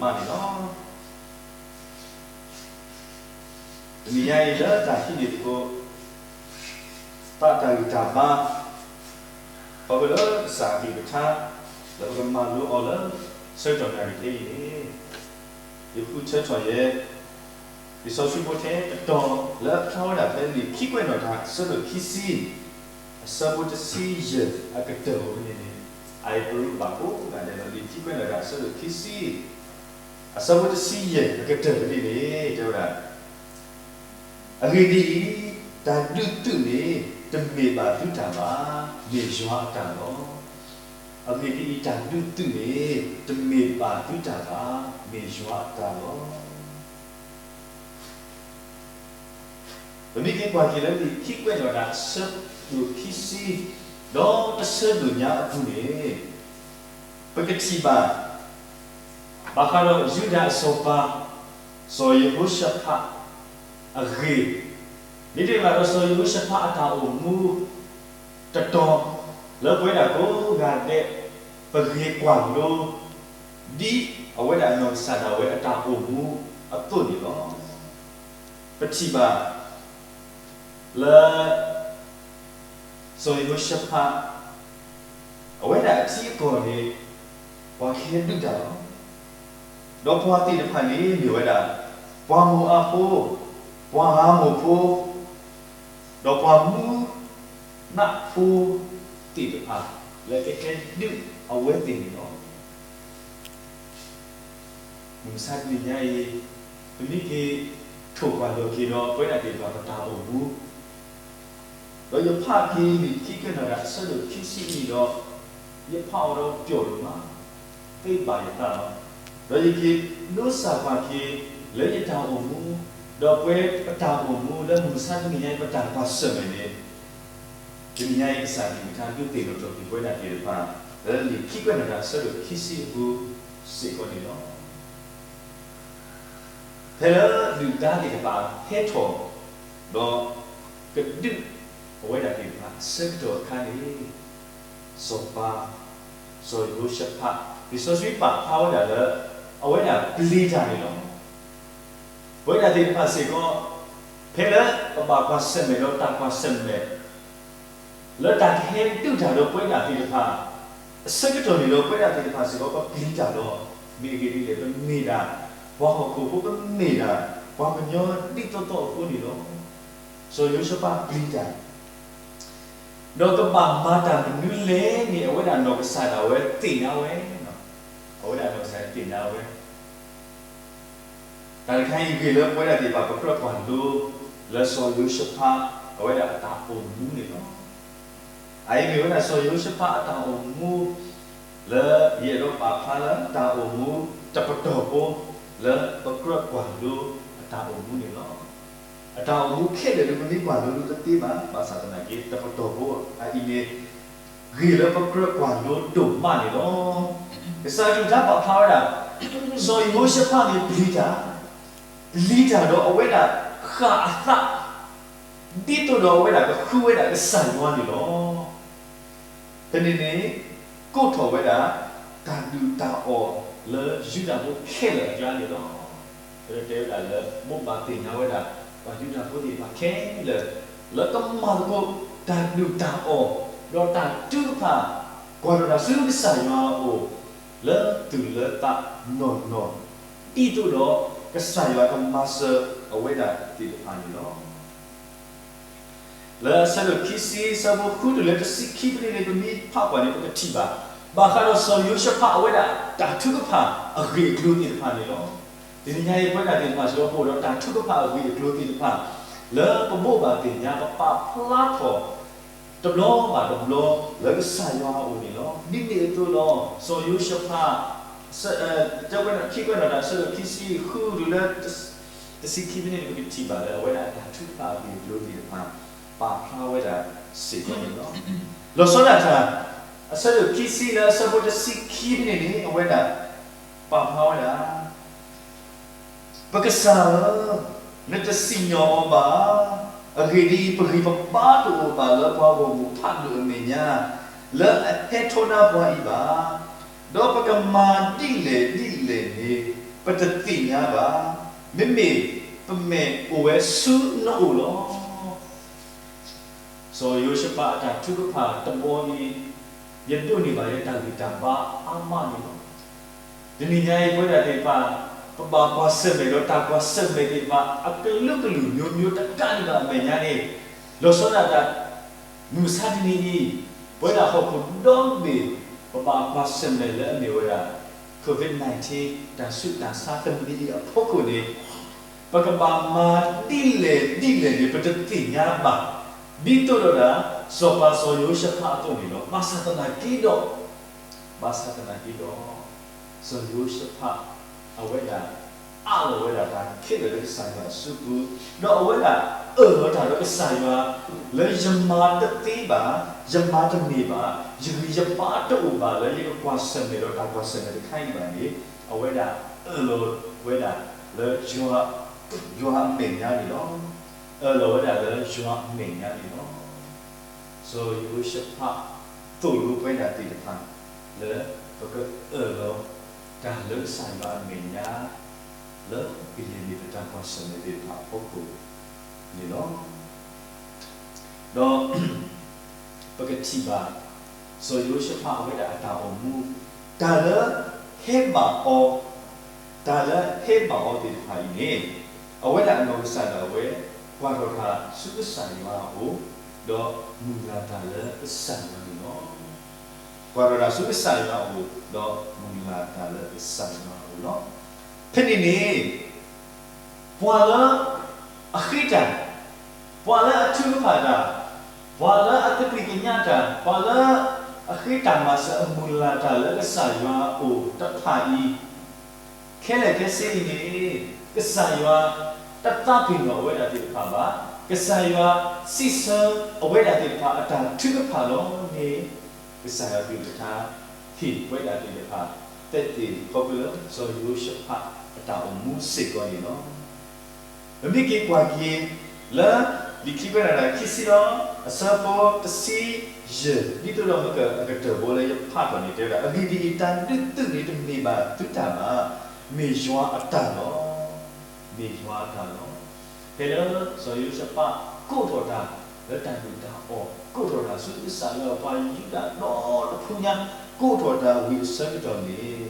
မးန့ၣ်လီၤ. တနံၤညါအံၤလၢတၢ်ဟံးန့ၢ်သကိး သးတၢ်ဂံၢ်တၢ်ဘါ ခီဖျိလၢကစၢ်အကလုၢ်ကထါ လၢပကမၤလိအီၤလၢ ဆၢကတီၢ်နၣ်ရံၣ်ခဲအံၤန့ၣ် ယဃုထၢထီၣ်ယဲ လံာ်စီဆှံဖိထဲတတီၤ လၢအဖျါဝဲဒၣ်ဖဲလံာ်ခံကွဲးနီၣ်တၢ် အဆၢဒိၣ်ခံဆံ အဆၢဖိတဆံယဲၢ်အကတၢၢ်အပူၤန့ၣ်န့ၣ် အအံၤပရူးဘၣ်ကိးဂၤဒဲးလီၤ. လံာ်ခံကွဲးနီၣ်တၢ် အဆၢဒိၣ်ခံဆံ အဆၢဖိတဆံယဲၢ်အကတၢၢ်န့ၣ်န့ၣ် တဲဝဲဒၣ်, အဂ့ၢ်ဒ်အံၤ, တၢ်ဒုးသုးန့ၣ် တမ့ၢ်ဘၣ်သုတၢ်ဘၣ်, မ့ၢ်ယွၤအတၢ်လီၤ. အဂ့ၢ်ဒ်အံၤ, တၢ်ဒုးသုးန့ၣ် တမ့ၢ်ဘၣ်သုတၢ်ဘၣ်, မ့ၢ်ယွၤအတၢ်လီၤ. ပမ့ၢ်က့ၤကွၢ်က့ၤလၢလံာ်ခံကွဲးနီၣ်တၢ် အဆၢဒိၣ်ခံဆံ ဒီးတဆၢဒိၣ်ညါအပူၤန့ၣ် ပကထံၣ်ဘၣ် ဘၣ်ဃးဒီးယူဒၤအစီၤပၤ စီၤယဟိၤၡဖးအဂ့ၢ်, မ့တမ့ၢ်ဘၣ်ဒီးစီၤယဟိၤၡဖးအတၢ်အိၣ်မူ တတီၤ လၢပဝဲဒၣ်ကိးဂၤဒဲး ပဂ့ၤကွၢ်လိ ဒ်အဝဲဒၣ်အနီၢ်ကစၢ်ဒၣ်ဝဲအတၢ်အိၣ်မူအသိးန့ၣ်လီၤ. ပထံၣ်ဘၣ် လၢ စီၤယဟိၤၡဖး အဝဲဒၣ်အထံအကီၢ်န့ၣ် ပှၤကဟဲဒုးတၢ်လီၤ. ဒီးပှၤသ့ၣ်တဖၣ်န့ၣ်မ့ၢ်ဝဲဒၣ် ပှၤမိၤအၤဖိ, ပှၤအၤမိၣ်ဖိ, ဒီးပှၤမူနးဖိသ့ၣ်တဖၣ် လၢကဟဲဒုးအဝဲသ့ၣ်န့ၣ်လီၤ. မုၢ်မဆါတနံၤညါအံၤ ပမ့ၢ်က့ၤထိၣ်ကွၢ်လိာ်က့ၤဒီး ပဝဲဒၣ်သ့ၣ်တဖၣ်ပတၢ်အိၣ်မူ ဒီးယဖးက့ၤလံာ်ခံကွဲးနီၣ်တၢ် အဆၢဒိၣ်ခံဆံအံၤဒီး ယဖးအီၤဒီးပျီၣ်ဒိၣ်မး, သ့ဘၣ်ယသးလီၤ. ဒီးယက့ၤဒိစၢ်ကွၢ်က့ၤ လၢယတၢ်အိၣ်မူ, ဒီးပဝဲပတၢ်အိၣ်မူလၢမုၢ်မဆါတနံၤညါအံၤ ပတၢ်ကွၢ်ဆၢၣ်မဲာ်န့ၣ် တနံၤညါအံၤ ကစၢ်အကလုၢ်ကထါဒုးသ့ၣ်နီၣ်ထီၣ်က့ၤပဝဲဒၣ်သ့ၣ်တဖၣ် လၢလံာ်ခံကွဲးနီၣ်တၢ် အဆၢဒိၣ်ခံဆံအပူၤစ့ၢ်ကီးန့ၣ်လီၤ. ဖဲလၢဒုၣ်ဒါသ့ၣ်တဖၣ်ဟဲထီၣ် ဒီးကဒုးအဝဲဒၣ်သ့ၣ်တဖၣ်အဆၢကတီၢ်အခါန့ၣ် စီၤပၤ စီၤယဟိၤၡဖး လံာ်စီဆှံပာ်ဖျါဝဲဒၣ်လၢ အဝဲဒၣ်ပျံၤတၢ်န့ၣ်လီၤ. ပဝဲဒၣ်သ့ၣ်တဖၣ်စ့ၢ်ကီး ဖဲလၢပဘၣ်ကွၢ်ဆၢၣ်မဲာ်ဒီးတၢ်ကွၢ်ဆၢၣ်မဲာ် လၢတၢ်ကဟဲဒုးတၢ်ဒီးပဝဲဒၣ်သ့ၣ်တဖၣ် အဆၢကတီၢ်န့ၣ်ဒီး ပဝဲဒၣ်သ့ၣ်တဖၣ်စ့ၢ်ကီး ပပျံၤတၢ်လီၤ. မ့ၢ်အဂ့ၢ်ဒ်လဲၣ်, ပမ့ၢ်ဒၣ်ပှၤဟီၣ်ခိၣ်ဖိ, ပမ့ၢ်ဒၣ်ပှၤကညီဒ်သိးသိးအဃိန့ၣ်လီၤ. စီၤယဟိၤၡဖးပျံၤတၢ် ဒီးကဘၣ်မၤတၢ်မနုၤလဲၣ်န့ၣ် အဝဲဒၣ်နီၢ်ကစၢ်ဒၣ်ဝဲသ့ၣ်ညါဝဲ, အဝဲဒၣ်နီၢ်ကစၢ်ဒၣ်ဝဲသ့ၣ်ညါဝဲ တၢ်တခါအံၤဂ့ၢ်လၢပဝဲဒၣ်သ့ၣ်တဖၣ် ပကြၢးကွၢ်လိ လၢစီၤယဟိၤၡဖး အဝဲဒၣ်အတၢ်အိၣ်မူန့ၣ်လီၤ. အအံၤမ့ၢ်ဝဲဒၣ်စီၤယဟိၤၡဖးအတၢ်အိၣ်မူ လၢယအဲၣ်ဒိးပာ်ဖျါလၢတၢ်အိၣ်မူတပတီၢ်ဖိ လၢပကြၢးကွၢ်လိအတၢ်အိၣ်မူန့ၣ်လီၤ. အတၢ်အိၣ်မူခဲလၢာ်ဒုး ပမ့ၢ်ကွၢ်လိဒုးတသ့ဘၣ်, ဘၣ်ဆၣ်သနာ်က့ တပတီၢ်ဖိအအံၤန့ၣ် ဂ့ၢ်လၢပကြၢးကွၢ်လိဒိၣ်မးန့ၣ်လီၤ. ကစၢ်အကလုၢ်ကထါပာ်ဖျါဝဲဒၣ် စီၤယဟိၤၡဖးန့ၣ်ပျံၤတၢ်, ပျံၤတၢ်ဒီးအဝဲဒၣ်ဃၣ်အသး ဒ်သိးဒီးအဝဲဒၣ်ကဃုဝဲဒၣ်ကစၢ်ယွၤန့ၣ်လီၤ. ဖဲန့ၣ်န့ၣ် ကိးထီၣ်ဝဲဒၣ် တၢ်ဒုၣ်တၢ်အီၣ်လၢယူဒၤဖိခဲလၢာ်အကျါန့ၣ်လီၤ. ဖဲန့ၣ်တဲဝဲဒၣ်လၢ မိၢ်ပၢ်သ့ၣ်ညါဝဲဒၣ် ပှၤယူဒၤဖိသ့ၣ်တဖၣ်ခဲလၢာ် လၢကမၤသကိးတၢ်ဒုၣ်တၢ်အီၣ် ဒီးတၢ်ထုကဖၣ် ကွၢ်ထီၣ်တၢ်ဆူကစၢ်ယွၤအအိၣ် လၢသူၣ်လၢသးနီၢ်နီၢ် ဒ်သိးဒီးကစၢ်ယွၤကမၤစၢၤအဝဲဒၣ်သ့ၣ်တဖၣ်န့ၣ်လီၤ. လၢအဆၢဒိၣ်ခံဆံ အဆၢဖိဃုတုၤလၢတဆံခံဖဲန့ၣ်န့ၣ် ပမ့ၢ်ဖးကွၢ်န့ၣ် ပကထံၣ်ဘၣ် ဘၣ်ဃးဒီးစီၤယိၤၡဖးအဝဲဒၣ်တၢ်ထုကဖၣ်အဂ့ၢ်အကျိၤသ့ၣ်တဖၣ်န့ၣ်လီၤ. တနံၤညါအံၤ ပဝဲဒၣ်သ့ၣ်တဖၣ်စ့ၢ်ကီး ပအိၣ်ဒီးတၢ်ထုကဖၣ်အဂ့ၢ်အကျိၤသ့ၣ်တဖၣ် လၢပဘိးဘၣ်သ့ၣ်ညါ ပပာ်ဖျါထီၣ် တဘျီဘၣ်တဘျီ လၢကစၢ်ယွၤအအိၣ်န့ၣ်လီၤ. ဒ်န့ၣ်အသိးလီၤ စီၤယိၤၡဖး တၢ်ကွဲးနီၣ်ခံကွဲးနီၣ်တၢ် အဆၢဒိၣ်ခံဆံဃုတုၤလၢ တဆံခံဖဲန့ၣ်န့ၣ် ပကထံၣ်ဘၣ်လၢအဝဲဒၣ်တၢ်ထုကဖၣ်အဂ့ၢ်အကျိၤသ့ၣ်တဖၣ် ပာ်ဖျါဝဲဒၣ်စ့ၢ်ကီးန့ၣ်လီၤ. လီၤဆီဒၣ်တၢ် အဆၢဒိၣ်ခံဆံလၢအဆၢဖိတဆံခံဖဲန့ၣ်န့ၣ် အဝဲဒၣ် ပာ်ဖျါဝဲဒၣ် ပကစၢ်ဧၢ, နတစံၣ်ညီၣ်အီၤဘၣ်ဧါ. အဂ့ၢ်ဒ်အံၤ, ပဂံၢ်ပဘါတအိၣ်ဘၣ်လၢပှၤဂီၢ်မုၢ်ဖးဒိၣ်အမဲာ်ညါ လၢအဟဲထီဒါပှၤအံၤဘၣ်. ဒီးပကမၤဒ်လဲၣ်ဒ်လဲၣ်န့ၣ် ပတသ့ၣ်ညါဘၣ်, မ့မ့ၢ်ပမဲာ်အိၣ်ဝဲဆူနအိၣ်လီၤ. စီၤယိၤၡဖးအတၢ်ထုကဖၣ်တဘီအံၤ ယဒိးန့ၢ်ဘၣ်ယတၢ်ဂံၢ်တၢ်ဘါအါမးန့ၣ်လီၤ. တနံၤညါအံၤ ပဝဲဒၣ်သ့ၣ်တဖၣ် ပဘၣ်ကွၢ်ဆၢၣ်မဲာ်ဒီးတၢ်ကွၢ်ဆၢၣ်မဲာ်သ့ၣ်တဖၣ် အကလုာ်ကလုာ်မျိုးမျိုးတကးဒံးဘၣ်အမဲာ်ညါန့ၣ်, လီၤဆီဒၣ်တၢ် မုၢ်မဆါတနံၤအံၤ ပဝဲဒၣ်ဟီၣ်ခိၣ်ဒီဘ့ၣ် ပဘၣ်ကွၢ်ဆၢၣ်မဲာ်လၢအမ့ၢ်ဝဲဒၣ် COVID nineteen တၢ်ဆူးတၢ်ဆါတမံၤအံၤအဖီခိၣ်န့ၣ် ပကဘၣ်မၤဒ်လဲၣ်ဒ်လဲၣ်န့ၣ် ပတသ့ၣ်ညါဘၣ်, ဒ်သိးဒီးဒၣ် စီၤပၤစီၤယိၤၡဖးအသိးန့ၣ်လီၤ. ဘၣ်ဆၣ်သနာ်က့ဒီး ဘၣ်ဆၣ်သနာ်က့ဒီး စီၤယိၤၡဖး အဝဲဒၣ် အးလီၤဝဲဒၣ်တၢ်ခဲလၢာ်လၢကစၢ်ယွၤအစုပူၤ, ဒီးအဝဲဒၣ်အၢၣ်လီၤတၢ်ဒီးကစၢ်ယွၤ လၢယမၤတသ့ဘၣ်, ယမၤတန့ၢ်ဘၣ်, ယဂံၢ်ယဘါတအိၣ်ဘၣ်လၢယကကွၢ်ဆၢၣ်မဲာ်ဒီးတၢ်ကွၢ်ဆၢၣ်မဲာ်တခါအံၤဘၣ်န့ၣ်, အဝဲဒၣ်အၢၣ်လီၤဝဲဒၣ်လၢယွၤ, ယွၤအမဲာ်ညါန့ၣ်လီၤ. အၢၣ်လီၤဝဲဒၣ်လၢယွၤအမဲာ်ညါန့ၣ်လီၤ. စီၤယိၤၡဖး သိၣ်လိပဝဲဒၣ်သ့ၣ်တဖၣ် လၢပကအၢၣ်လီၤတၢ်လၢကစၢ်ယွၤအမဲာ်ညါ လၢကယဲၢ်မ့ၢ်ပတၢ်ကွၢ်ဆၢၣ်မဲာ်သ့ၣ်တဖၣ်အဖီခိၣ်န့ၣ်လီၤ. ဒီး ပကထံၣ်ဘၣ် စီၤယိၤၡဖးအဝဲဒၣ်အတၢ်အိၣ်မူ, တၢ်လၢဟဲဘၣ်အီၤ, တၢ်လၢဟဲဘၣ်အီၤသ့ၣ်တဖၣ်အံၤန့ၣ်, အဝဲဒၣ်အနီၢ်ကစၢ်ဒၣ်ဝဲ ကွၢ်ထီၣ်တၢ်ဆူကစၢ်ယွၤအအိၣ်, ဒီးမုၢ်လၢ်တၢ်လၢကစၢ်ယွၤန့ၣ်လီၤ. ကွၢ်ထီၣ်တၢ်ဆူကစၢ်ယွၤအအိၣ်, ဒီးမုၢ်လၢ်တၢ်လၢကစၢ်ယွၤအအိၣ်လီၤ. ဖဲန့ၣ်န့ၣ် ပှၤလၢအဃ့တၢ်, ပှၤလၢအထုကဖၣ်တၢ်, ပှၤလၢအသကွံာ်ကညးတၢ်, ပှၤလၢအဃ့တၢ်မၤစၢၤအမုၢ်လၢ်တၢ်လၢကစၢ်ယွၤအအိၣ်တဖၣ်အံၤ ခဲလၢာ်ခဲဆ့အံၤန့ၣ် ကစၢ်ယွၤတသးပ့ၤနီၣ်အဝဲဒၣ်သ့ၣ်တဖၣ်ဘၣ်. ကစၢ်ယွၤစံးဆၢအဝဲဒၣ်သ့ၣ်တဖၣ်အတၢ်ထုကဖၣ်လီၤန့ၣ် ကစၢ်ယွၤကလုၢ်ကထါ ဟ့ၣ်ပဝဲဒၣ်သ့ၣ်တဖၣ် သဲးသ့ၣ်ခီဖျိလၢစီၤယိၤၡဖးအတၢ်အိၣ်မူစ့ၢ်ကီးန့ၣ်လီၤ. ပမ့ၢ်က့ၤကွၢ်က့ၤ လၢလံာ်ခံကွဲးနီၣ်တၢ်ခံဆံဒီး အဆၢဖိတဆံယဲၢ် ဒ်သိးဒီးမ့ၢ်ကအကတၢၢ်ဘိလၢယဖးထီၣ်န့ၣ်တဲဝဲဒၣ်, အဂ့ၢ်ဒ်အံၤ, တၢ်ဒုးသုးန့ၣ်တမ့ၢ်ဘၣ်သုတၢ်ဘၣ်, မ့ၢ်ယွၤအတၢ်လီၤ. မ့ၢ်ယွၤအတၢ်လီၤ. ဖဲလၢစီၤယိၤၡဖးကိးထီၣ်တၢ်လၢတၢ်ဒုၣ်တၢ်အီၣ်, ကိးထီၣ်တၢ်ဆူကစၢ်ယွၤအပှၤယူဒၤဒီတဖုညါ ကိးထီၣ်တၢ်ဝံၤအဆၢကတီၢ်န့ၣ်,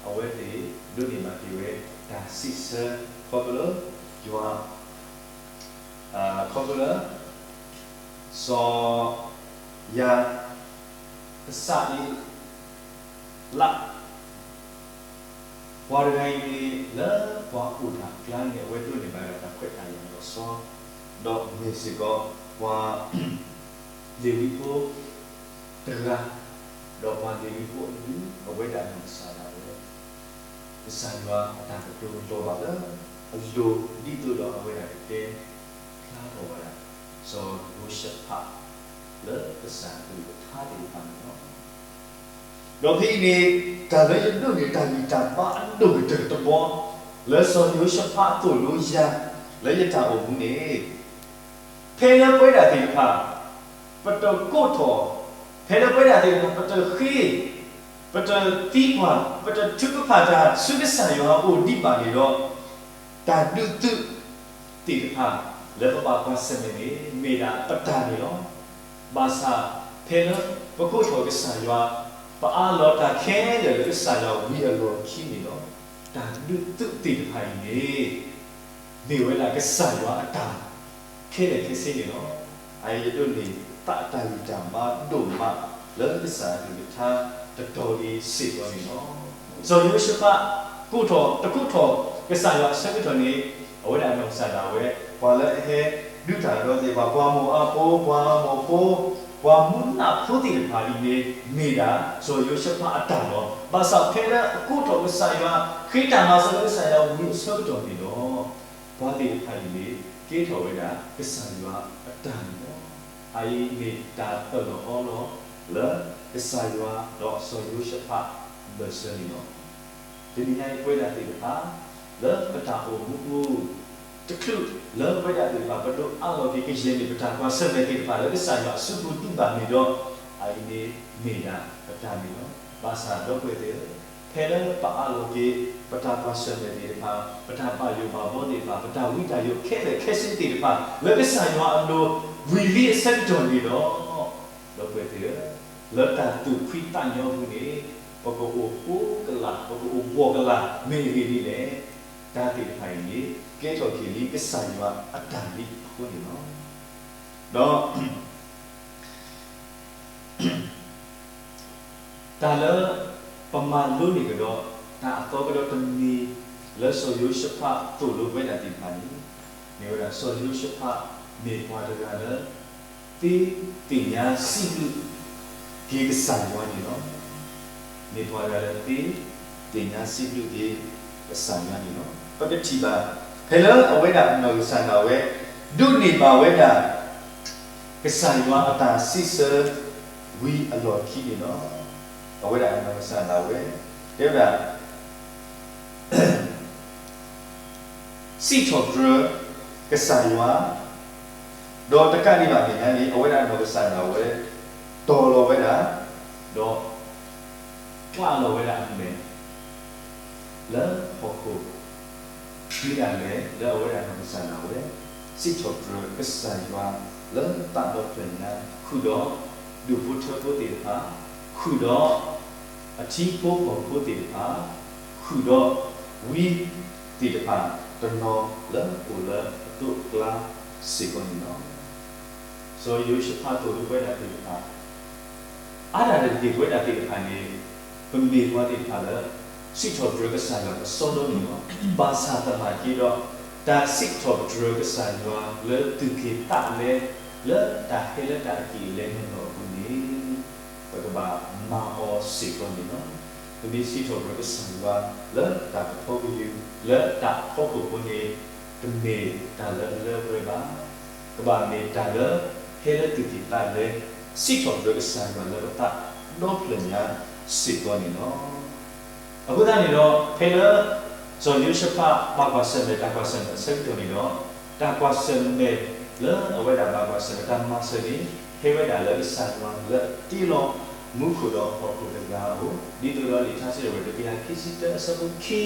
အဝဲသ့ၣ်ဒိးန့ၢ်ဘၣ်က့ၤဝဲတၢ်စံးဆၢ ခီဖျိလၢယွၤ ခီဖျိလၢ စီၤယၤ ကစၢ်အံၤ လၢ ပှၤတဂၤအံၤန့ၣ် လၢပှၤအိၣ်တၢ်ကျါန့ၣ် အဝဲဒိးန့ၢ်ဘၣ်ဒၣ်တၢ်ခွဲးတၢ်ယာ်လီၤဆီ, ဒီးမ့ၢ်စ့ၢ်ကီးပှၤ လ့ၤဝံဖိ တဂၤ, ဒီးပှၤလ့ၤဝံဖိအံၤ အဝဲဒၣ်နီၢ်ကစၢ်ဒၣ်ဝဲ ကစၢ်ယွၤအတၢ်ကတိၤလီၤဘၣ်လၢ အလိၤဒ်သိးဒီးအဝဲဒၣ်ကတဲဖျါထီၣ်ဘၣ်ဒၣ် စီၤယိၤၡဖး လၢကစၢ်အကလုၢ်ကထါသ့ၣ်တဖၣ်န့ၣ်လီၤ. ဒီးဖဲအံၤန့ၣ် တၢ်လၢယဒိးန့ၢ်တၢ်ဂံၢ်တၢ်ဘါအဒိၣ်ကတၢၢ်တဘီ လၢစီၤယိၤၡဖးသိၣ်လိယၤ လၢယတၢ်အိၣ်မူန့ၣ်, ဖဲလၢပဝဲဒၣ်သ့ၣ်တဖၣ် ပတကိးထီၣ်, ဖဲလၢပဝဲဒၣ်သ့ၣ်တဖၣ် ပတဃ့, ပတသံကွၢ်, ပတထုကဖၣ်တၢ်ဆူကစၢ်ယွၤအအိၣ်ဒံးဘၣ်န့ၣ်ဒီး, တၢ်ဒုးသုးသ့ၣ်တဖၣ် လၢပဘၣ်ကွၢ်ဆၢၣ်မဲာ်န့ၣ် မ့ၢ်ဒၣ်ပတၢ်န့ၣ်လီၤ. ဘၣ်ဆၣ်ဖဲလၢပကိးထီၣ်ကစၢ်ယွၤ, ပအးလီၤတၢ်ခဲလၢာ်လၢကစၢ်ယွၤဝံၤအလီၢ်ခံန့ၣ်ဒီး, တၢ်ဒုးသုးသ့ၣ်တဖၣ်အံၤန့ၣ် မ့ၢ်ဝဲဒၣ်ကစၢ်ယွၤအတၢ် ခဲလၢာ်ခဲဆ့န့ၣ်လီၤ. အအံၤယဒိးန့ၢ်သးတၢ်ဂံၢ်တၢ်ဘါဒိၣ်မး လၢကစၢ်အကလုၢ်ကထါတတီၤအံၤစ့ၢ်ကီးန့ၣ်လီၤ. စီၤယိၤၡဖး ကိးထီၣ်တကိးထီၣ်ကစၢ်ယွၤအဆၢကတီၢ်န့ၣ်, အဝဲဒၣ်နီၢ်ကစၢ်ဒၣ်ဝဲ ပှၤလၢအဟဲဒုးတၢ်ဒီးသ့ၣ်တဖၣ် ပှၤမိၤအၤဖိ, ပှၤအၤမိၣ်ဖိ, ပှၤမူနးဖိသ့ၣ်တဖၣ်အံၤန့ၣ် မ့ၢ်ဒၣ်စီၤယိၤၡဖးအတၢ်လီၤ. ဘၣ်ဆၣ်ဖဲလၢအကိးထီၣ်ကစၢ်ယွၤ, ဃ့တၢ်မၤစၢၤလၢကစၢ်ယွၤဝံၤအဆၢကတီၢ်န့ၣ်ဒီး, ပှၤသ့ၣ်တဖၣ်အံၤန့ၣ် ကဲထီၣ်ဝဲဒၣ်ကစၢ်ယွၤအတၢ်န့ၣ်လီၤ. အအံၤမ့ၢ်တၢ်အၢၣ်လီၤအီလီၤ လၢကစၢ်ယွၤဒီးစီၤယိၤၡဖးအဘၢၣ်စၢၤန့ၣ်လီၤ. တနံၤညါအံၤပဝဲဒၣ်သ့ၣ်တဖၣ် လၢပတၢ်အိၣ်မူပူၤ တချုးလၢပဝဲဒၣ်သ့ၣ်တဖၣ် ပဒိးအးလီၤက့ၤကယဲၢ်န့ၣ် ပတၢ်ကွၢ်ဆၢၣ်မဲာ်သ့ၣ်တဖၣ်လၢကစၢ်ယွၤအစုပူၤဒံးဘၣ်န့ၣ်ဒီး, အအံၤန့ၣ်မ့ၢ်ဒၣ်ပတၢ်န့ၣ်လီၤ. ဘၣ်ဆၣ်ဒီပုၢ်ဝဲၢ်သ့ၣ်ဧၢ, ဖဲလၢပအးလီၤက့ၤ ပတၢ်ကွၢ်ဆၢၣ်မဲာ်သ့ၣ်တဖၣ်, ပတၢ်ဘၣ်ယိၣ်ဘၣ်ဘီသ့ၣ်တဖၣ်, ပတၢ်ဝံတၢ်ယိးခဲလၢာ်ခဲဆ့သ့ၣ်တဖၣ် လၢကစၢ်ယွၤအလိၤဝံၤလံအဆၢကတီၢ်န့ၣ်ဒီး, ဒီပုၢ်ဝဲၢ်သ့ၣ်ဧၢ, လၢတၢ်သူၣ်ဖှံသးညီအပူၤန့ၣ်, ပကအိၣ်ဃိကလာ်, ပကအိၣ်ဘှီၣ်ကလာ်မ့ၢ်အဂ့ၢ်ဒ်လဲၣ်. တၢ်သ့ၣ်တဖၣ်အံၤန့ၣ် ကဲထီၣ်က့ၤလံကစၢ်ယွၤအတၢ်မံအဃိန့ၣ်လီၤ. ဒီး တၢ်လၢပမၤလိန့ၢ်ကဒီး တၢ်အသီကဒီးတမံၤ လၢစီၤယိၤၡဖးသိၣ်လိပဝဲဒၣ်သ့ၣ်တဖၣ်န့ၣ်, မ့ၢ်ဝဲဒၣ်စီၤယိၤၡဖး မ့ၢ်ပှၤတဂၤလၢ သ့သ့ၣ်ညါစံးဘျုးက့ၤကစၢ်ယွၤန့ၣ်လီၤ. မ့ၢ်ပှၤတဂၤလၢသ့သ့ၣ်ညါစံးဘျုးက့ၤကစၢ်ယွၤန့ၣ်လီၤ. ပကထံၣ်ဘၣ် ဖဲလၢအဝဲဒၣ်အနီၢ်ကစၢ်ဒၣ်ဝဲ ဒိးန့ၢ်ဘၣ်ဝဲဒၣ် ကစၢ်ယွၤအတၢ်စံးဆၢဝံၤအလီၢ်ခံန့ၣ်လီၤ. အဝဲဒၣ်အနီၢ်ကစၢ်ဒၣ်ဝဲ တဲဝဲဒၣ် စံးထီၣ်ပတြၢၤကစၢ်ယွၤ, ဒီးတကးဒံးဘၣ်မဲာ်ညါန့ၣ် အဝဲဒၣ်အနီၢ်ကစၢ်ဒၣ်ဝဲ တီၤလီၤဝဲဒၣ်, ဒီး ကျးလီၤဝဲဒၣ်အမဲာ် လၢဟီၣ်ခိၣ် မ့ၢ်ဒၣ်လဲာ်လၢအဝဲဒၣ်အနီၢ်ကစၢ်ဒၣ်ဝဲ စံးထီၣ်ပတြၢၤကစၢ်ယွၤလၢသးဒီဖျၢၣ်ညါ, ဃုာ်ဒီးဒူၣ်ဖိထၢဖိသ့ၣ်တဖၣ်, ဃုာ်ဒီး အထံဖိကီၢ်ဖိသ့ၣ်တဖၣ်, ဃုာ်ဒီးဝံသ့ၣ်တဖၣ်တနီၤလၢအအိၣ်လၢအသိးအကျါစ့ၢ်ကီးန့ၣ်လီၤ. စီၤယိၤၡဖးသိၣ်လိပဝဲဒၣ်သ့ၣ်တဖၣ် အါဒၣ်တက့ၢ်ပဝဲဒၣ်သ့ၣ်တဖၣ်န့ၣ် ပမ့ၢ်ပှၤသ့ၣ်တဖၣ်လၢ စံးထီၣ်ပတြၢၤကစၢ်ယွၤကစီဒီန့ၣ်လီၤ. ဘၣ်ဆၣ်သနာ်က့ဒီး တၢ်စံးထီၣ်ပတြၢၤကစၢ်ယွၤလၢသူၣ်က့ၣ်သးလဲ လၢတၢ်ဟဲလၢတၢ်အက့ၢ်အလဲန့ၣ်လီၤအပူၤန့ၣ် ပကဘၣ်မၤအီၤစ့ၢ်ကီးန့ၣ်လီၤ. ပမ့ၢ်စံးထီၣ်ပတြၢၤကစၢ်ယွၤလၢတၢ်ကဖီကယုၢ် လၢတၢ်ဖီခိၣ်ဖိန့ၣ် တမ့ၢ်တၢ်လၢအလၢပှဲၤဘၣ်. ကဘၣ်မ့ၢ်တၢ်လၢ ဟဲလၢသူၣ်က့ၣ်သးလဲ စံးထီၣ်ပတြၢၤကစၢ်ယွၤလၢပသးဒီဖျၢၣ်ညါစ့ၢ်ကီးန့ၣ်လီၤ. အဃိသတးန့ၣ်ဒီး ဖဲလၢ စီၤယိၤၡဖးဘၣ်ကွၢ်ဆၢၣ်မဲာ် တၢ်ကွၢ်ဆၢၣ်မဲာ်အဆၢကတီၢ်န့ၣ်ဒီး တၢ်ကွၢ်ဆၢၣ်မဲာ်လၢအဝဲဒၣ်ဘၣ်ကွၢ်ဆၢၣ်မဲာ်တၢ်မၤစၢၤန့ၣ် ဟဲဝဲဒၣ်လၢကစၢ်ယွၤလၢအတ့လီၤမူခိၣ်ဒီးဟီၣ်ခိၣ်တဂၤအအိၣ် ဒ်သိးဒီးလံာ်ထါစံးဝဲတကယၤခံဆံတၢအဆၢဖိခံ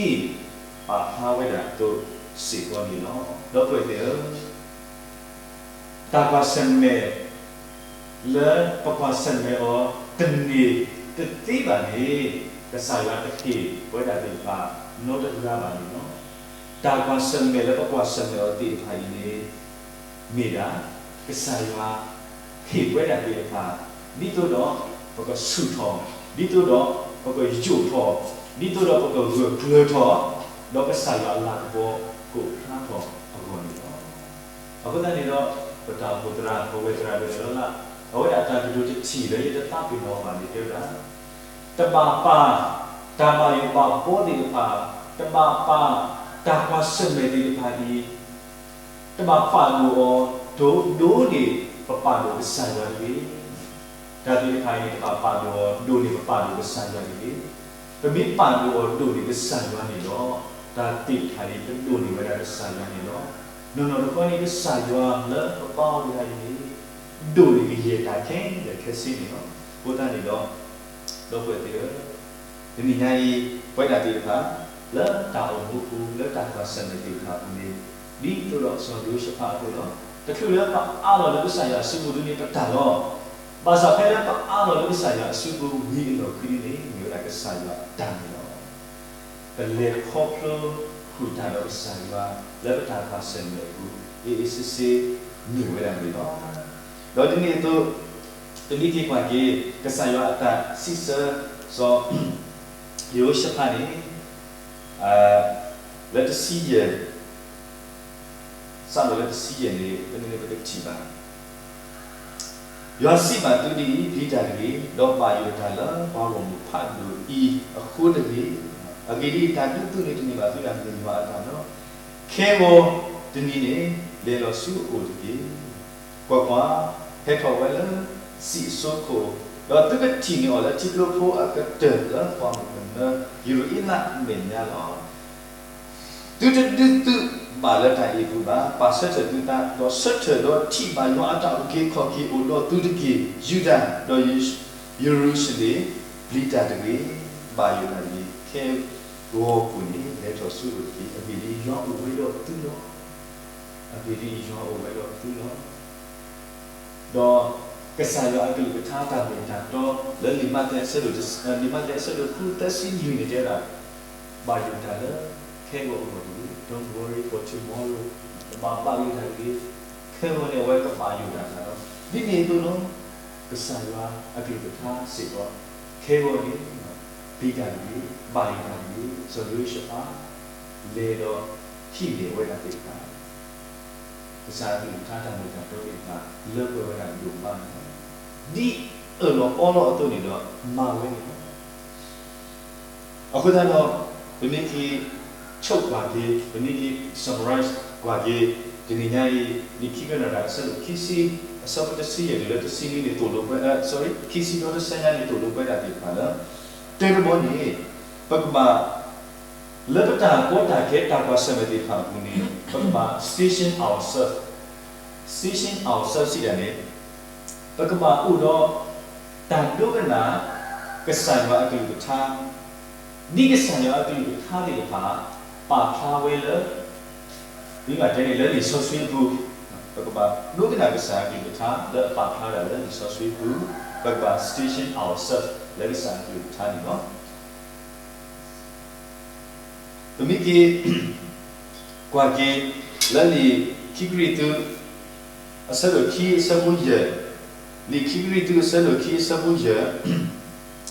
ပာ်ဖျါဝဲဒၣ်အသိးစ့ၢ်ကီးန့ၣ်လီၤ. ဒီပုၢ်ဝဲၢ်သ့ၣ်ဧၢ တၢ်ကွၢ်ဆၢၣ်မဲာ် လၢပကွၢ်ဆၢၣ်မဲာ်အီၤတန့ၢ်တသ့ဘၣ်န့ၣ် ကစၢ်ယွၤတဟ့ၣ်ပဝဲဒၣ်သ့ၣ်တဖၣ်နီတဂၤဘၣ်န့ၣ်လီၤ. တၢ်ကွၢ်ဆၢၣ်မဲာ်လၢပကွၢ်ဆၢၣ်မဲာ်အီၤသ့ၣ်တဖၣ်အံၤန့ၣ် မ့ၢ်ဒၣ် ကစၢ်ယွၤ ဟ့ၣ်ပဝဲဒၣ်သ့ၣ်တဖၣ် ဒ်သိးဒီး ပကဆူၣ်ထီၣ်, ဒ်သိးဒီး ပကယိာ်ထီၣ်, ဒ်သိးဒီးပကဂၢၢ်ကျၢၤထီၣ်, ဒီးကစၢ်ယွၤအလၤကပီၤကအိၣ်ဖျါထီၣ်အဂီၢ်န့ၣ်လီၤ. အဃိသတးန့ၣ်ဒီး ပတၢ်အိၣ်ဖှိၣ်သရၣ် ပဝဲသရၣ်ဒိၣ်လီၤလၢ် အဝဲဒၣ်တၢ်ကတိၤတထံၣ်လၢယတသးပ့ၤနီၣ်ဘၣ်န့ၣ်တဲဝဲဒၣ် တဘၣ်ပာ် တၢ်ဘၣ်ယိၣ်ဘၣ်ဘီသ့ၣ်တဖၣ်, တဘၣ်ပာ် တၢ်ကွၢ်ဆၢၣ်မဲာ်သ့ၣ်တဖၣ်အံၤ တဘၣ်ပာ်ဒိၣ်အီၤ ဒိၣ်ဒိၣ်န့ၢ်ပပာ်ဒိၣ်ကစၢ်ယွၤတဂ့ၤ. တၢ်သ့ၣ်တဖၣ်အံၤန့ၣ် တဘၣ်ပာ်ဒိၣ်အီၤ ဒိၣ်န့ၢ်ပပာ်ဒိၣ်ကစၢ်ယွၤတဂ့ၤ. ပမ့ၢ်ပာ်ဒိၣ်အီၤဒိၣ်န့ၢ်ကစၢ်ယွၤန့ၣ်ဒီး တၢ်သ့ၣ်တဖၣ်အံၤ ပဒိၣ်န့ၢ်ဝဲဒၣ်ကစၢ်ယွၤန့ၣ်လီၤ. နီၢ်နီၢ်တခီန့ၣ် ကစၢ်ယွၤလၢပဘါအီၤတဂၤအံၤန့ၣ် ဒိၣ်န့ၢ်ကယဲၢ်တၢ်ခဲလၢာ်ခဲဆ့န့ၣ်လီၤ. အဃိသတးန့ၣ်ဒီး ဒီပုၢ်ဝဲၢ်သ့ၣ်ဧၢ တနံၤညါအံၤ ပဝဲဒၣ်သ့ၣ်တဖၣ် လၢတၢ်အိၣ်မူပူၤ လၢတၢ်ကွၢ်ဆၢၣ်မဲာ်သ့ၣ်တဖၣ်အပူၤန့ၣ် ဒ်သိးဒီးစီၤယိၤၡဖးအသိးလီၤ. တချုးလၢပအးလီၤလၢကစၢ်ယွၤအစုပူၤဒ်န့ၣ်ပတၢ်လီၤ. ဘၣ်ဆၣ်ဖဲလၢပအးလီၤလၢကစၢ်ယွၤအစုပူၤဝံၤအလီၢ်ခံဒ်န့ၣ် မ့ၢ်ဝဲဒၣ်ကစၢ်ယွၤအတၢ်န့ၣ်လီၤ. ပလဲၤခီဖျိဃုာ်တၢ်ဒီးကစၢ်ယွၤ လၢပတၢ်ကွၢ်ဆၢၣ်မဲာ်အပူၤ ဂ့ၤဂ့ၤစ့စ့မ့ၢ်ဝဲဒၣ်န့ၣ်လီၤ. ဒီးဒ်န့ၣ်အသိး ပမ့ၢ်က့ၤကွၢ်က့ၤ ကစၢ်ယွၤအတၢ်စံးဆၢ စီၤယိၤၡဖးန့ၣ် လၢတဆံယဲၢ် စးထီၣ်လၢတဆံယဲၢ်န့ၣ် ပမ့ၢ်ပကထံၣ်ဘၣ် ယွၤစံးဘၣ်သုဒ်အံၤ, ပျံၤတၢ်တဂ့ၤ, ဒီးဘၣ်ယိၣ်တၢ်လၢပှၤဂီၢ်မုၢ်ဖးဒိၣ်အံၤအဃိတဂ့ၤ. အဂ့ၢ်ဒ်အံၤ, တၢ်ဒုးသုန့ၣ်တမ့ၢ်ဘၣ်သုတၢ်မ့ၢ်ယွၤအတၢ်လီၤ. ခဲဂီၤတနံၤန့ၣ် လဲၤလီၤဆူအအိၣ်တက့ၢ်. ကွၢ်ကွၢ်, ဟဲထီၣ်ဝဲလၢစံာ်စိခိၣ်, ဒီးသုကထံၣ်န့ၢ်အီၤလၢထံကျိဖိအကတၢၢ်လၢပှၢ်မုၢ်ကနၢယရူၤအ့လးအမဲာ်ညါလီၤ. သုတဒုးသုးဘၣ်လၢတၢ်အံၤအပူၤဘၣ်. ပာ်ဆၢထၢၣ်သုသး, ဒီးဆၢထၢၣ်ဒီးထံၣ်ဘၣ်ယွၤအတၢ်အုၣ်က့ၤခီၣ်က့ၤအိၣ်ဒီးသုတက့ၢ်. ယူဒၤ, ဒီးယရူၤၡလ့ၣ်, ပျံၤတၢ်တဂ့ၤ, ဘၣ်ယိၣ်တၢ်တဂ့ၤ. ခဲဂီၤပူၤန့ၣ် လဲၤထီၣ်ဆူအအိၣ်တက့ၢ်. အဂ့ၢ်ဒ်အံၤ, ယွၤအိၣ်ဝဲဒီးသုလီၤ. အဂ့ၢ်ဒ်အံၤ, ယွၤအိၣ်ဝဲဒီးသုလီၤ. ဒီးကစၢ်ယွၤအကလုၢ်ကထါတၢ်မ့ၢ်တၢ်တီ လၢလံာ်မးသဲအဆၢဒိၣ်, လံာ်မးသဲအဆၢဒိၣ်ဃုသၢဆံလွံၢ်န့ၣ်တဲဝဲဒၣ်, ဘၣ်ယိၣ်တၢ်လၢခဲဂီၤအဂီၢ်တဂ့ၤ, don't worry for tomorrow, တဘၣ်ဘၣ်ယိၣ်တၢ်တဂ့ၤ, ခဲဂီၤန့ၣ်အဝဲကဘၣ်ယိၣ်တၢ်လီၤ. ဒ်န့ၣ်အသိးလီၤ, ကစၢ်ယွၤအကလုၢ်ကထါစ့ၢ်ကီး, ခဲဂီၤန့ၣ် ပျံၤတၢ်တဂ့ၤ, ဘၣ်ယိၣ်တၢ်တဂ့ၤ, စီၤယိၤၡဖး လဲၤဒီးဟံးန့ၢ်ဝဲဒၣ်သ့ၣ်တဖၣ် ကစၢ်အကလုၢ်ကထါတၢ်မ့ၢ်တၢ်တီသ့ၣ်တဖၣ် လၢပှဲၤဝဲဒၣ်ဒိၣ်မးန့ၣ်လီၤ. ဒ်အၢၣ်လီၤအီလီၤအသိးန့ၣ်ဒီး မၤဝဲန့ၣ်လီၤ. အဃိသတးဒီး ပမ့ၢ်က့ၤဆိက့ၤကွၢ်က့ၤ, ပမ့ၢ်က့ၤ summarize ကွၢ်က့ၤ တနံၤညါအံၤ လံာ်ခံကွဲးနီၣ်တၢ်အဆၢဒိၣ်ခံဆံ အဆၢဖိတဆံယဲၢ်တုၤလၢတဆံနွံန့ၣ် သိၣ်လိပှဲၤ, အ, sorry, ခံဆံဒီးတဆၢညါန့ၣ် သိၣ်လိပှဲၤဒၣ်သ့ၣ်တဖၣ်လၢ တၢတဘီန့ၣ် ပကဘၣ် လၢပတၢ်ကီတၢ်ခဲတၢ်ကွၢ်ဆၢၣ်မဲာ်သ့ၣ်တဖၣ်အပူၤန့ၣ် ပကဘၣ် station ourselves, station ourselves စံးတၢ်န့ၣ် ပကဘၣ်အိၣ်ဒီးတၢ်ဒိကနၣ် ကစၢ်ယွၤအကလုၢ်ကထါ, ဒ်ကစၢ်ယွၤအကလုၢ်ကထါသ့ၣ်တဖၣ် ပာ်ဖျါဝဲလၢ မ့ၢ်ဘၣ်တဲန့ၣ်လၢလံာ်စီဆှံအပူၤ, ပကဘၣ်ဒိကနၣ်ကစၢ်အကလုၢ်ကထါ လၢအပာ်ဖျါဝဲဒၣ်လၢလံာ်စီဆှံအပူၤ, ပကဘၣ် station ourselves လၢကစၢ်အကလုၢ်ကထါန့ၣ်လီၤ. ပမ့ၢ်က့ၤ ကွၢ်က့ၤ လၢလံာ်ခံကရံၣ်သူး အဆၢဒိၣ်ခံအဆၢဖိယဲၢ်, လံာ်ခံကရံၣ်သူးအဆၢဒိၣ်ခံအဆၢဖိယဲၢ်,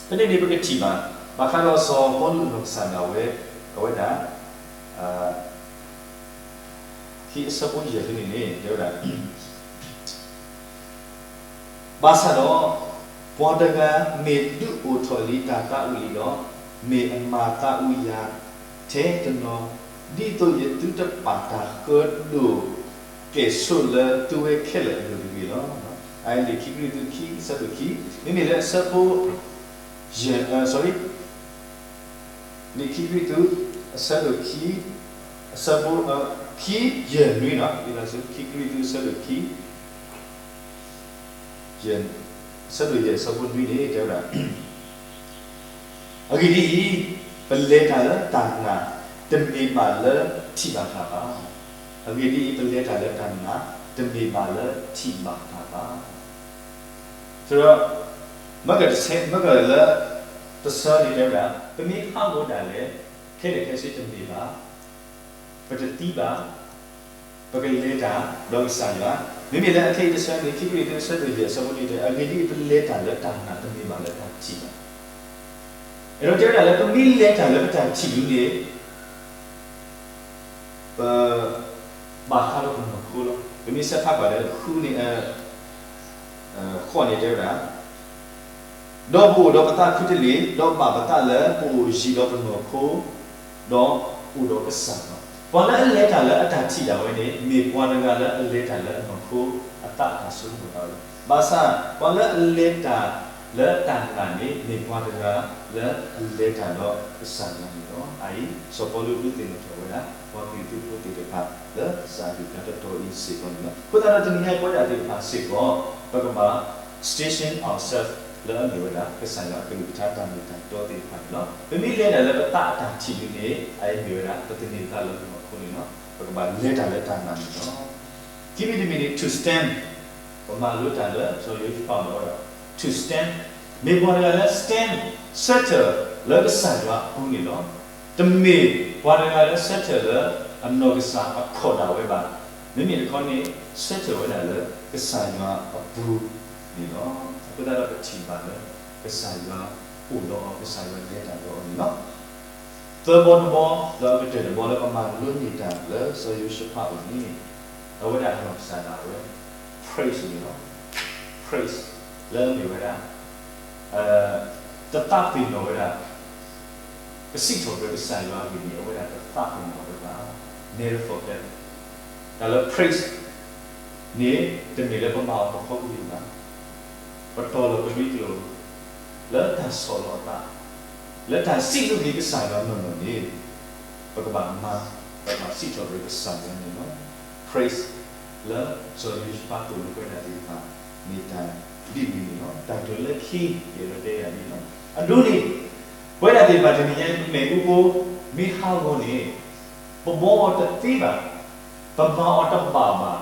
ဖဲန့ၣ်န့ၣ်ပကထံၣ်ဘၣ် ဘၣ်ဃးဒီးစီၤပီလူးအနီၢ်ကစၢ်ဒၣ်ဝဲ အဝဲဒၣ် ခံအဆၢဖိယဲၢ်ဖဲန့ၣ်န့ၣ် တဲဝဲဒၣ် ဘၣ်ဆၣ်ဒီး ပှၤတဂၤမ့ၢ်ဒုးအိၣ်ထီၣ်လံတၢ်သးဝံၣ်လံဒီး, မ့ၢ်အမၤသးဝံၣ်ယၤထဲတနီၤ, ဒ်သိးယသုတပာ်တၢ်ဃၢဒိၣ်ကဲၣ်ဆိးလၢသုဝဲခဲလၢာ်အလိၤတဂ့ၤလီၤ. အလံာ်ခံကရံၣ်သူးခံ အဆၢဒိၣ်ခံ, မ့မ့ၢ်လၢအဆၢဖိ ယဲၢ်, အ, sorry, လံာ်ခံကရံၣ်သူး အဆၢဒိၣ်ခံ, အဆၢဖိ အ, ခံ ယဲၢ်နွံနီၤ, ခံကရံၣ်သူး အဆၢဒိၣ်ခံ ယဲၢ်, အဆၢဒိၣ်ယဲၢ် အဆၢဖိနွံန့ၣ် တဲဝဲဒၣ်, အဂ့ၢ်ဒ်အံၤ, ပလဲၤတၢ်လၢတၢ်နာ် တမ့ၢ်ဘၣ်လၢထံၣ်ဘၣ်တၢ်ဘၣ်. အဂ့ၢ်ဒ်အံၤ, ပလဲၤတၢ်လၢတၢ်နာ် တမ့ၢ်ဘၣ်လၢထံၣ်ဘၣ်တၢ်ဘၣ်. ဆိုတော့, မ့ၢ်ကလၢ တဆၢန့ၣ်တဲဝဲဒၣ်, ပမ့ၢ်ဟးဂီၤဒၣ်လဲာ် ခဲလၢာ်ခဲဆ့တမ့ၢ်ဘၣ်, ပတသံဘၣ်, ပကလဲၤတၢ်ဒီးကစၢ်ယွၤ, မ့မ့ၢ်လၢအခဲအံၤတဆၢန့ၣ် ခံကရံၣ်သူး အဆၢဒိၣ်ယဲၢ် အဆၢဖိနွံန့ၣ် အဂ့ၢ်ဒ်အံၤ, ပလဲၤတၢ်လၢတၢ်နာ် တမ့ၢ်ဘၣ်လၢတၢ်ထံၣ်ဘၣ်. အဲၣ်ဒိးတဲဝဲဒၣ်လၢ ပမ့ၢ်လဲၤတၢ်လၢပတၢ်ထံၣ်ဒုန့ၣ် ပ ဘၣ်ဃးဒီးပနီၢ်ခိလီၤ. ပမ့ၢ်ဆဲးဖးကွၢ်လၢဃုန့ၣ်, ဃိးန့ၣ်တဲဝဲဒၣ်, ဒီးပအိၣ်ဒီးပသးခုတလ့ၢ်, ဒီးဘၣ်ပသးလၢပအိၣ်ယံၤဒီးပနီၢ်ခိ, ဒီးအိၣ်ဒီးကစၢ်လီၤ. ပှၤလၢအလဲၤတၢ်လၢအတၢ်ထံၣ်ဒၣ်ဝဲန့ၣ် မ့ၢ်ပှၤတဂၤလၢအလဲၤတၢ်လၢအနီၢ်ခိ အသးအတၢ်ဆိကမိၣ်တၢ်ဝဲလီၤ. ဘၣ်ဆၣ် ပှၤလၢအလဲၤတၢ်လၢတၢ်နာ်န့ၣ် မ့ၢ်ပှၤတဂၤလၢအလဲၤတၢ်ဒီးကစၢ်ယွၤန့ၣ်လီၤ. အအံၤ စီၤပီလူးဒုးသ့ၣ်နီၣ်ထီၣ်ဝဲဒၣ် ပှၤကရံၣ်သူးဖိသ့ၣ်တဖၣ်လၢကစၢ်အကလုၢ်ကထါတတီၤအံၤစ့ၢ်ကီးန့ၣ်လီၤ. အဃိသတးဒီးတနံၤညါပဝဲဒၣ်သ့ၣ်တဖၣ်စ့ၢ်ကီး ပကဘၣ် station ourselves လၢအမ့ၢ်ဝဲဒၣ် ကစၢ်ယွၤအကလုၢ်ကထါတၢ်မ့ၢ်တၢ်တီသ့ၣ်တဖၣ်န့ၣ်လီၤ. ပမ့ၢ်လဲၤတၢ်လၢပသးအတၢ်ထံၣ်ဒုန့ၣ် အအံၤမ့ၢ်ဝဲဒၣ် ပသန့ၤပသးလၢပနီၢ်ခိန့ၣ်လီၤ. ပကဘၣ်လဲၤတၢ်လၢတၢ်နာ်န့ၣ်လီၤ. ခံမံၤတမံၤန့ၣ် to stand, ပမၤလိတၢ်လၢစီၤယိၤၡဖးအီၤဒီး to stand, မ့ၢ်ပှၤတဂၤလၢ stand, ဆၢထၢၣ်လၢကစၢ်ယွၤအပူၤန့ၣ်လီၤ. တမ့ၢ်ပှၤတဂၤလၢဆၢထၢၣ်လၢအနီၢ်ကစၢ်အခီၣ်ဒၣ်ဝဲဘၣ်. မ့မ့ၢ်တခီန့ၣ် ဆၢထၢၣ်ဝဲဒၣ်လၢကစၢ်ယွၤအပူၤန့ၣ်လီၤ. အဃိသတးဒီးပထံၣ်ဘၣ်လၢ ကစၢ်ယွၤအိၣ်ဒီးအီၤ, ကစၢ်ယွၤလဲၤတၢ်ဒီးအီၤန့ၣ်လီၤ. သၢဘီတဘီ ဒီးအကတၢၢ်တဘီလၢပမၤလိန့ၢ်တၢ်လၢစီၤယိၤၡဖးအအိၣ်န့ၣ် အဝဲဒၣ်အနီၢ်ကစၢ်ဒၣ်ဝဲ praise န့ၣ်လီၤ. Praise လၢအမ့ၢ်ဝဲဒၣ် တသးပ့ၤနီၣ်ဝဲဒၣ် ကစံးထီၣ်ပတြၢၤကစၢ်ယွၤအဂ့ၢ်န့ၣ် အဝဲဒၣ်တသးပ့ၤနီၣ်ဝဲဘၣ်. Never forget. တၢ်လၢ praise န့ၣ် တမ့ၢ်လၢပမၤအီၤတခီကလံၤဘၣ်. ပတီၢ်လီၤပဒွံကျိာ် လၢတၢ်ဆီၣ်လီၤအသး လၢတၢ်စံးဘျုးက့ၤကစၢ်ယွၤနီၢ်နီၢ်န့ၣ် ပကဘၣ်မၤ ပကဘၣ်စံးထီၣ်ပတြၢၤကစၢ်ယွၤန့ၣ်လီၤ. Praise လၢစီၤယိၤၡဖးသိၣ်လိပှဲၤဒၣ်သ့ၣ်တဖၣ် မ့ၢ်တၢ်ဒ်န့ၣ်န့ၣ်လီၤ. တၢ်ကတိၤလၢခံ ယအဲၣ်ဒိးတဲဒၣ်န့ၣ်လီၤ. အဒိန့ၣ် ပဝဲဒၣ်သ့ၣ်တဖၣ်တနံၤညါအံၤ မ့ၣ်အူဖိ မ့ၢ်ဟးဂီၤန့ၣ် ပဘှီအီၤတသ့ဘၣ်, ပမၤအီၤတဘၣ်ဘၣ်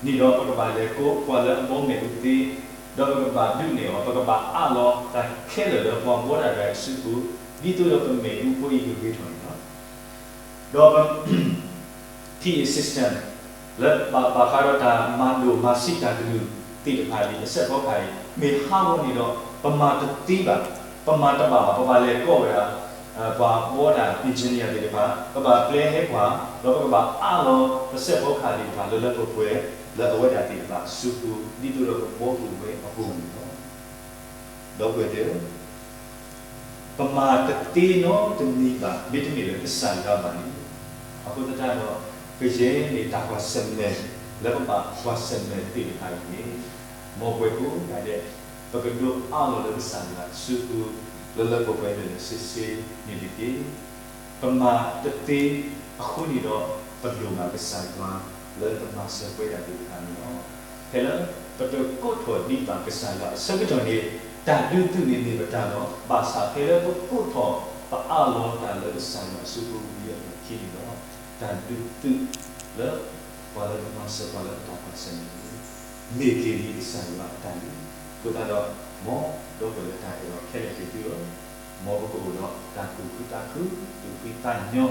န့ၣ်ဒီး ပကဘၣ်လဲၤကိးကွၢ်လၢအဘှီမ့ၣ်အူသ့, ဒီးပကဘၣ်ဒုးနဲၣ်အီၤ, ပကဘၣ်အးလီၤတၢ်ခဲလၢာ်လၢပှၤဘှီတၢ်တဂၤအံၤအစုပူၤ, ဒ်သိးဒီးပမ့ၣ်အူဖိအံၤကဂ့ၤထီၣ်န့ၣ်လီၤ. ဒီး P A system လၢဘၣ်ဃးဒီးတၢ်မၤဒိၣ်မၤဆံးတၢ်ကလုၢ်သ့ၣ်တဖၣ်အံၤ အစဲးဖီကဟၣ်အံၤ မ့ၢ်ဟးဂီၤန့ၣ်ဒီး ပမၤတသ့ဘၣ်, ပမၤတဘၣ်ဘၣ်, ပဘၣ်လဲၤကိးဝဲဒၣ် ပှၤဘှီတၢ် engineer သ့ၣ်တဖၣ်, ပဘၣ်ပျဲဟဲကွၢ်, ဒီးပကဘၣ်အးလီၤပစဲးဖီကဟၣ်သ့ၣ်တဖၣ်လၢလၢပှဲၤပှဲၤ လၢအဝဲဒၣ်သ့ၣ်တဖၣ်အစုပူၤ ဒ်သိးဒီးကဘှီက့ၤဝဲအဂီၢ်န့ၣ်လီၤ. ဒီပုၢ်ဝဲၢ်သ့ၣ်ဧၢ, ပမၤတသ့နီတမံၤဘၣ် မ့တမ့ၢ်လၢကစၢ်ယွၤဘၣ်န့ၣ်, အဃိသတးဒီး ကယဲၢ်န့ၣ်တၢ်ကွၢ်ဆၢၣ်မဲာ် လၢပဘၣ်ကွၢ်ဆၢၣ်မဲာ်သ့ၣ်တဖၣ်အံၤန့ၣ်, မ်ပဝဲကိးဂၤဒဲး ပကဒိးအးလီၤလၢကစၢ်ယွၤအစုပူၤ လၢလၢပှဲၤပှဲၤလၢာ်လၢာ်ဆ့ဆ့န့ၣ်တက့ၢ်. ပမၤတသ့အဃိန့ၣ်ဒီး ပဒိၣ်ဘၣ်ကစၢ်ယွၤလၢကမၤစၢၤပဝဲဒၣ်သ့ၣ်တဖၣ်န့ၣ်လီၤ. ဖဲလၢပတကိးထီၣ်ဒံးဘၣ်ကစၢ်ယွၤအဆၢကတီၢ်န့ၣ် တၢ်ဒုးသုးန့ၣ်မ့ၢ်ပတၢ်လီၤ. ဘၣ်ဆၣ်ဖဲလၢပကိးထီၣ်ပအးလီၤတၢ်လၢကစၢ်ယွၤအစုပူၤဝံၤအလီၢ်ခံန့ၣ်ဒီး တၢ်ဒုးသုးလၢ ပှၤလၢကမၤစၢၤပှၤလၢအတၢ်ကွၢ်ဆၢၣ်မဲာ်န့ၣ် မ့ၢ်က့ၤလံကစၢ်ယွၤအတၢ်လုၢ်. အဃိသတးဒီး မ်ဒီပုၢ်ဝဲၢ်လၢတၢ်အဲၣ်အီၤခဲလၢာ်က့ၤသုလီၤ. မ်ပကအိၣ်ဒီးတၢ်သူၣ်ခုသးခု သူၣ်ဖှံသးညီ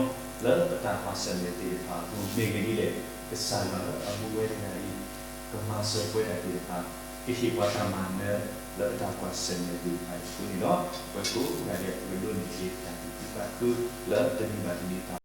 လၢပတၢ်ကွၢ်ဆၢၣ်မဲာ်သ့ၣ်တဖၣ်အပူၤ မ့ၢ်ဂ့ၤဒ်လဲၣ်, ကစၢ်ယွၤလၢအမူဝဲတဂၤအံၤ ကမၤစၢၤပဝဲဒၣ်သ့ၣ်တဖၣ် ကဟ့ၣ်ပှၤတၢ်မၤနၢၤလၢပတၢ်ကွၢ်ဆၢၣ်မဲာ်သ့ၣ်တဖၣ်အံၤအဃိန့ၣ်ဒီး ပဝဲကိးဂၤဒဲး ပကဒိးန့ၢ်က့ၤတၢ်သူၣ်ခုသးခုလၢတနံၤဘၣ်တနံၤတၢ်